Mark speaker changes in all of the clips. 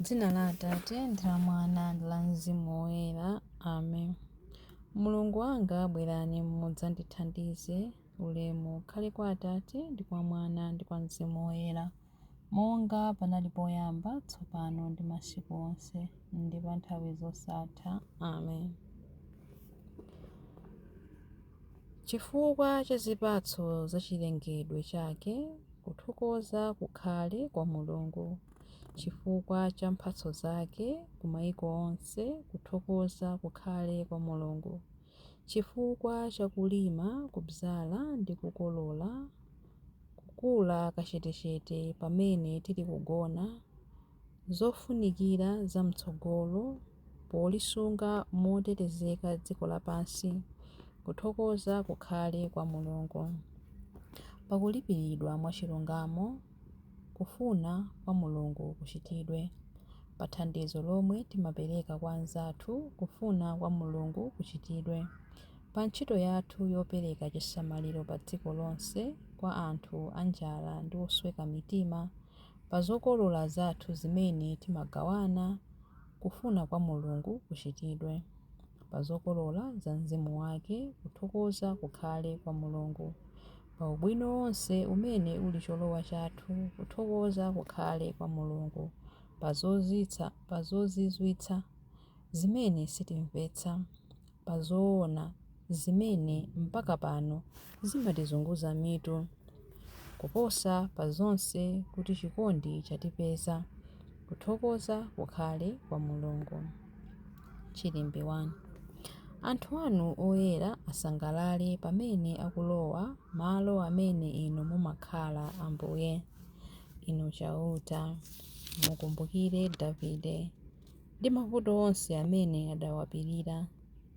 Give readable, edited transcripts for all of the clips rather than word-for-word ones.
Speaker 1: Dzina la Atate ndi la Mwana ndi la Mzimu Woyera. Amen. Mulungu wanga, bwerani mudzandithandize. Ulemu ukhale kwa Atate ndi kwa Mwana ndi kwa Mzimu Woyera, monga panali poyamba, tsopano ndi masiku onse, ndi pa nthawi zosatha. Amen. Chifukwa cha zipatso za chilengedwe chake, kuthokoza kukhale kwa Mulungu. Chifukwa cha mphatso zake ku maiko onse, kuthokoza kukhale kwa Mulungu. Chifukwa cha kulima, kubzala ndi kukolola, kukula kachetechete pamene tili kugona, zofunikira za mtsogolo polisunga motetezeka dziko lapansi, kuthokoza kukhale kwa Mulungu. Pakulipiridwa mwachilungamo, kufuna kwa Mulungu kuchitidwe. Pa thandizo lomwe timapereka kwa anzathu, kufuna kwa Mulungu kuchitidwe. Pa ntchito yathu yopereka chisamaliro pa dziko lonse kwa anthu anjala ndi osweka mitima, pa zokolola zathu zimene timagawana, kufuna kwa Mulungu kuchitidwe. Pa zokolola za Mzimu wake, kuthokoza kukhale kwa Mulungu. Pa ubwino wonse umene uli cholowa chathu, kuthokoza kukhale kwa Mulungu. Pa zozizwitsa zimene sitimvetsa, pa zoona zimene mpaka pano zimatizunguza mitu, kuposa pa zonse kuti chikondi chatipeza, kuthokoza kukhale kwa Mulungu. Chilimbi 1. Anthu anu oyera asangalale pamene akulowa malo amene Inu mumakhala, Ambuye. Inu Chauta, mukumbukire Davide ndi mavuto onse amene adawapirira.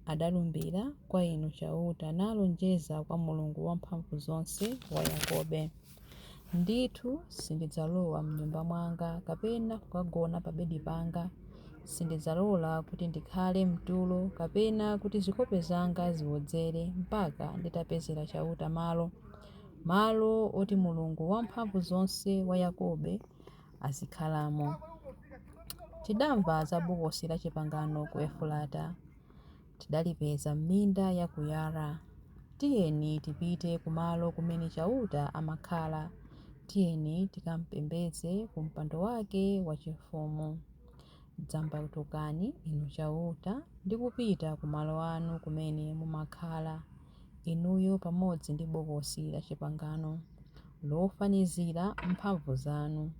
Speaker 1: Adalumbira kwa Inu Chauta nalonjeza kwa Mulungu Wamphamvuzonse wa Yakobe. Ndithu sindidzalowa m'nyumba mwanga kapena kukagona pa bedi panga. Sindidzalola kuti ndikhale mtulo kapena kuti zikope zanga ziwodzere mpaka nditapezera Chauta malo, malo oti Mulungu Wamphamvuzonse wa Yakobe azikhalamo. Tidamva za Bokosi lachipangano ku Efurata. Tidalipeza m'minda ya ku Yaara. Tiyeni tipite kumalo kumene Chauta amakhala, tiyeni tikampembedze ku mpando wake wachifumu. Dzambatukani, Inu Chauta, ndi kupita ku malo anu kumene mumakhala, inuyo pamodzi ndi Bokosi lachipangano, lofanizira mphamvu zanu.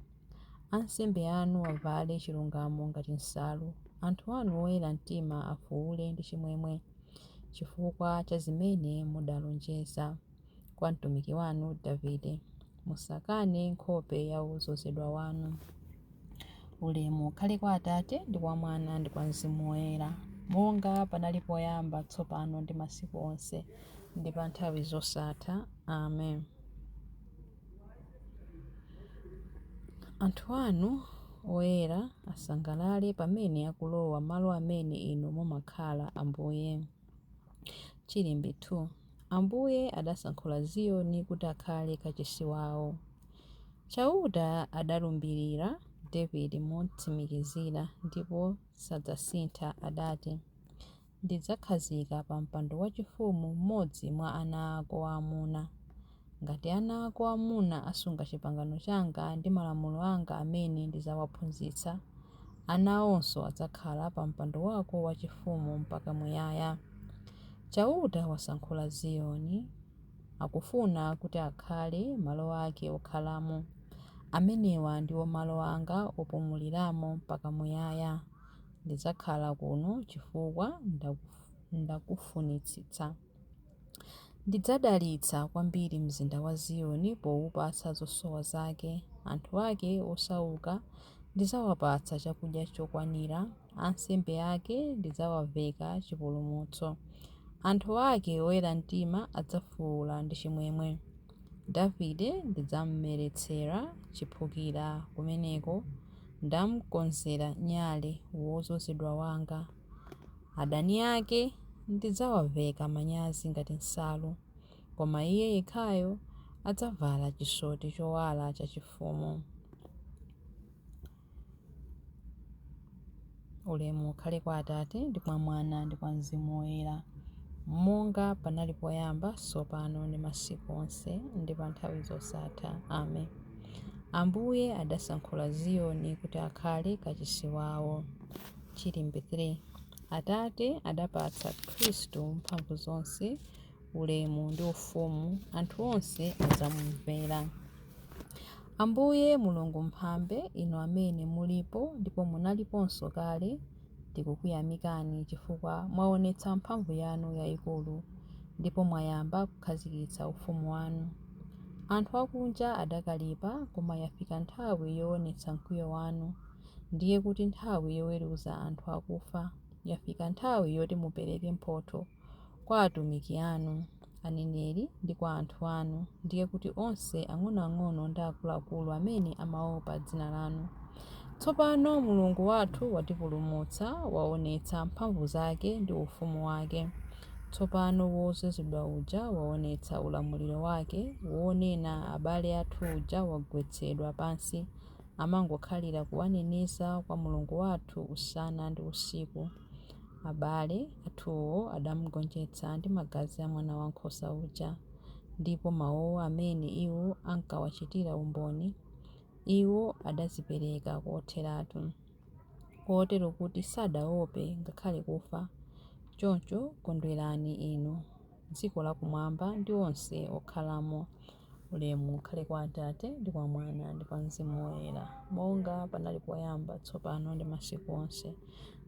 Speaker 1: Ansembe anu avale chilungamo ngati nsalu, anthu anu oyera mtima afuule ndi chimwemwe, chifukwa cha zimene mudalonjeza kwa mtumiki wanu Davide. Musakane nkhope ya wodzozedwa wanu. Ulemu ukhale kwa Atate, ndi kwa Mwana, ndi kwa Mzimu Woyera, monga panali poyamba, tsopano, ndi masiku onse, ndi pa nthawi zosatha. Amen. Anthu anu oyera asangalale pamene akulowa malo amene Inu mumakhala, Ambuye. Chilimbi 2. Ambuye adasankhula Ziyoni kuti akhale kachisi wao. Chauta adalumbirira Davide motsimikizira, ndipo sadzasintha, adati. Ndidzakhazika pa mpando wachifumu mmodzi mwa ana ako aamuna. Ngati ana ako aamuna asunga chipangano changa ndi malamulo anga amene ndidzawaphunzitsa, ana awonso adzakhala pa mpando wako wachifumu mpaka muyaya. Chauta wasankhula Ziyoni, akufuna kuti akhale malo ake okhalamo. Amenewa ndiwo malo anga opumuliramo mpaka muyaya. Ndidzakhala kuno chifukwa ndakufunitsitsa. Ndidzadalitsa kwambiri mzinda wa Ziyoni poupatsa zosowa zake. Anthu ake osauka ndidzawapatsa chakudya chokwanira, ansembe ake ndidzawaveka chipulumutso. Anthu ake oyera mtima adzafuula ndi chimwemwe. Davide ndidzammeretsera chiphukira kumeneko, ndamkonzera nyale wodzozedwa wanga. Adani ake ndidzawaveka manyazi ngati nsalu, koma iye yekhayo adzavala chisoti chowala chachifumu. Ulemu ukhale kwa Atate, ndi kwa Mwana, ndi kwa Mzimu Woyera, monga panali poyamba, tsopano, ndi masiku onse, ndi pa nthawi zosatha. Amen. Ambuye adasankhula Ziyoni kuti akhale kachisi wawo. Chilimbi 3. Atate adapatsa Khristu mphamvu zonse, ulemu ndi ufumu, anthu onse adzamumvera. Ambuye Mulungu Mphambe, Inu amene mulipo ndipo munaliponso kale, tikukuyamikani chifukwa mwaonetsa mphamvu yanu yaikulu ndipo mwayamba kukhazikitsa ufumu wanu. Anthu akunja adakalipa, koma yafika nthawi yoonetsa mkwiyo wanu, ndiye kuti nthawi yoweruza anthu akufa. Yafika nthawi yoti mupereke mphotho kwa atumiki anu, aneneri, ndi kwa anthu anu, ndiye kuti onse ang'onoang'ono ndi akuluakulu amene amaopa dzina lanu. Tsopano Mulungu wathu watipulumutsa, waonetsa mphamvu zake ndi ufumu wake. Tsopano Wodzozedwa uja waonetsa ulamuliro wake, wonena abale athu uja wagwetsedwa pansi, amangokhalira kuwaneneza kwa Mulungu wathu usana ndi usiku. Abale athuwo adamugonjetsa ndi magazi a Mwanawankhosa uja, ndipo mawuwo amene iwo ankawachitira umboni. Iwo adadzipereka kotheratu, kotero kuti sadaope ngakhale kufa. Choncho kondwerani inu, dziko lakumwamba ndi onse okhalamo. Ulemu ukhale kwa Atate, ndi kwa Mwana, ndi kwa Mzimu Woyera, monga panali poyamba, tsopano, ndi masiku onse,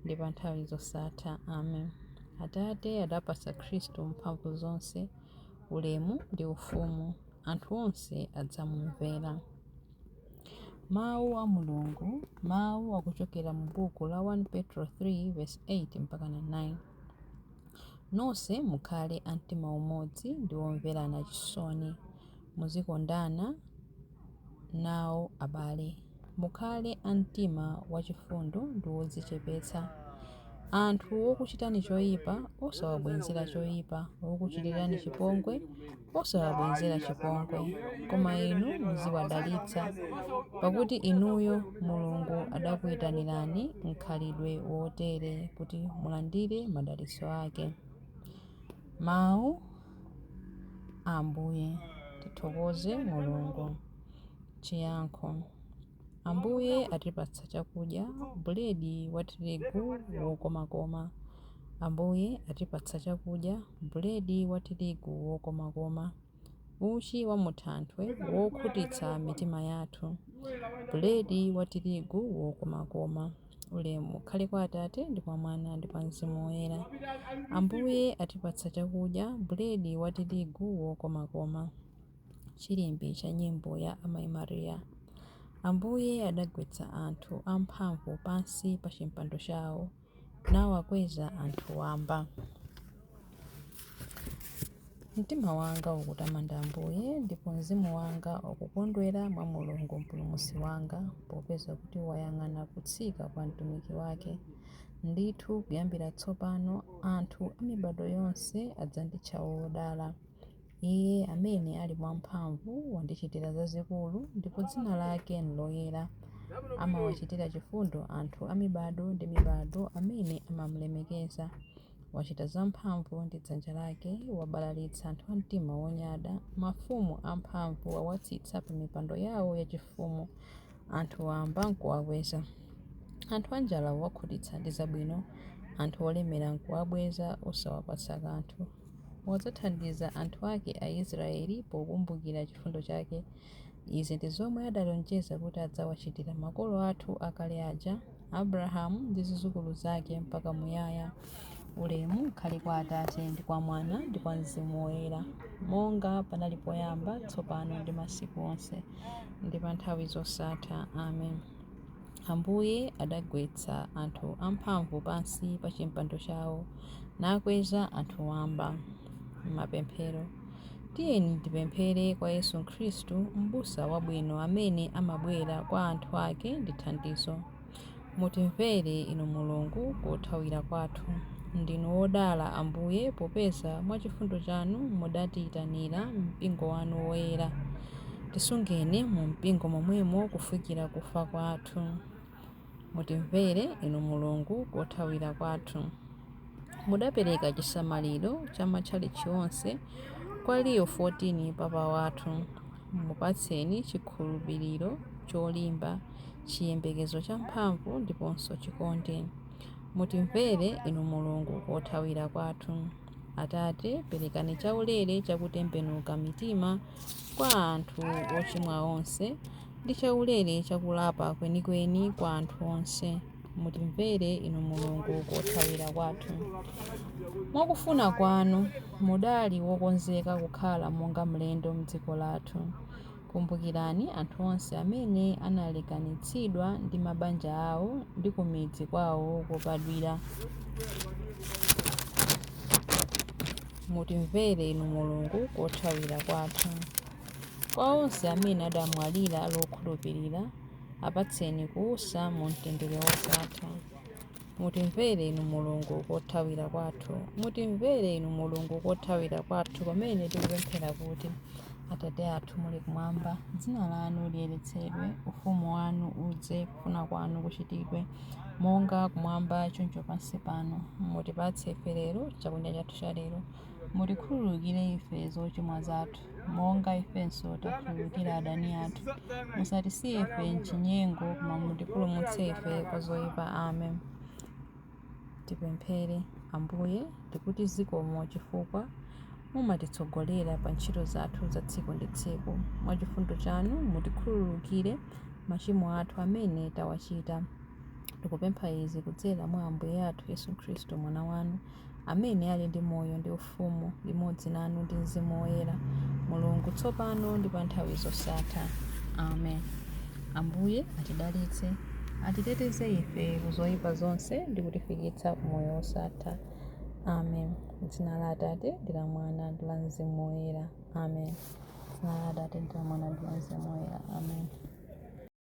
Speaker 1: ndi pa nthawi zosatha. Amen. Atate adapatsa Khristu mphamvu zonse, ulemu ndi ufumu. Anthu onse adzamumvera. Mawu a Mulungu. Mawu akuchokera mu buku la 1 Petro 3 vesi 8 mpaka 9. Nonse mukhale a mtima umodzi ndi omverana chisoni. Muzikondana nawo abale. Mukhale a mtima wachifundo ndi wodzichepetsa. Anthu okuchitani choyipa, osawabwezera choyipa, okuchitirani chipongwe, osawabwezera chipongwe, koma inu muziwadalitsa, pakuti inuyo Mulungu adakuyitanirani mkhalidwe wotere kuti mulandire madalitso ake. Mawu a Ambuye. Tithokoze Mulungu. Chiyankho. Ambuye atipatsa chakudya, buledi wa tirigu wokomakoma. Ambuye atipatsa chakudya, buledi wa tirigu wokomakoma, uchi wa muthanthwe wokhutitsa mitima yathu, buledi wa tirigu wokomakoma. Ulemu ukhale kwa Atate, ndi kwa Mwana, ndi kwa Mzimu Woyera. Ambuye atipatsa chakudya, buledi wa tirigu wokomakoma. Chilimbi cha nyimbo ya Amayi Maria. Ambuye adagwetsa anthu amphamvu pansi pa chimpando chawo, nawakweza anthu wamba. Mtima wanga ukutamanda Ambuye, ndipo mzimu wanga ukukondwera mwa Mulungu Mpulumutsi wanga, popeza kuti wayang'ana kutsika kwa mtumiki wake. Ndithu kuyambira tsopano anthu a mibadwo yonse adzanditcha wodala. Iye amene ali wamphamvu wandichitira zazikulu, ndipo dzina lake n'loyera. Amawachitira chifundo anthu a mibadwo ndi mibadwo amene amamulemekeza. Wachita zamphamvu ndi dzanja lake, wabalalitsa anthu a mtima wonyada. Mafumu amphamvu wawatsitsa pa mipando yawo yachifumu, anthu wamba n'kuwakweza. Anthu anjala wawakhutitsa ndi zabwino, anthu olemera n'kuwabweza osawapatsa kanthu. Wadzathandiza anthu ake Aisraeli pokumbukira chifundo chake. Izi ndi zomwe adalonjeza kuti adzawachitira makolo athu akale aja, Abrahamu ndi zidzukulu zake mpaka muyaya. Ulemu ukhale kwa Atate, ndi kwa Mwana, ndi kwa Mzimu Woyera, monga panali poyamba, tsopano, ndi masiku onse, ndi pa nthawi zosatha. Amen. Ambuye adagwetsa anthu amphamvu pansi pa chimpando chawo, nakweza anthu wamba. Mapemphero. Tiyeni tipemphere kwa Yesu Khristu, M'busa wabwino amene amabwera kwa anthu ake ndi thandizo. Mutimvere Inu Mulungu, kothawira kwathu. Ndinu wodala Ambuye, popeza mwa chifundo chanu mudatiyitanira mpingo wanu woyera. Tisungeni mu mpingo momwemo kufikira kufa kwathu. Mutimvere, Inu Mulungu, kothawira kwathu. Mudapereka chisamaliro cha matchalitchi onse kwa Leo XIV Papa wathu. Mupatseni chikhulupiriro cholimba, chiyembekezo champhamvu ndiponso chikondi. Mutimvere, Inu Mulungu, kothawira kwathu. Atate, perekani chaulere chakutembenuka mitima kwa anthu ochimwa onse, ndi chaulere chakulapa kwenikweni kwa anthu onse. Mutimvere, Inu Mulungu, kothawira kwathu. Mwakufuna kwanu mudali wokonzeka kukhala monga mlendo m'dziko lathu. Kumbukirani anthu onse amene analekanitsidwa ndi mabanja awo ndi ku midzi kwawo kobadwira. Mutimvere, Inu Mulungu, kothawira kwathu. Kwa onse amene adamwalira ali okhulupirira, apatseni kuusa mu mtendere wosatha. Mutimvere, Inu Mulungu, kothawira kwathu. Mutimvere, Inu Mulungu, kothawira kwathu, pamene tikupemphera kuti: Atate athu muli kumwamba, dzina lanu liyeretsedwe, ufumu wanu udze, kufuna kwanu kuchitidwe, monga kumwamba choncho pansi pano. Mutipatse ife lero chakudya chathu cha lero. Mutikhululukire ife zochimwa zathu, monga ifenso takhululukira adani athu. Musatisiye ife mchinyengo, koma mutipulumutse ife kwa zoyipa. Amen. Tipemphere. Ambuye, tikuti zikomo chifukwa mumatitsogolera pa ntchito zathu za tsiku ndi tsiku. Mwachifundo chanu mutikhululukire machimo athu amene tawachita. Tikupempha izi kudzera mwa Ambuye athu Yesu Khristu, Mwana wanu, amene ali ndi moyo ndi ufumu limodzi nanu ndi Mzimu Woyera, Mulungu, tsopano ndi pa nthawi zosatha. Amen. Ambuye atidalitse, atiteteze ife ku zoyipa zonse ndi kutifikitsa ku moyo wosatha. Amen. Dzina la Atate, ndi la Mwana, ndi la Mzimu Woyera. Amen. Dzina la Atate, ndi la Mwana, ndi la Mzimu Woyera. Amen.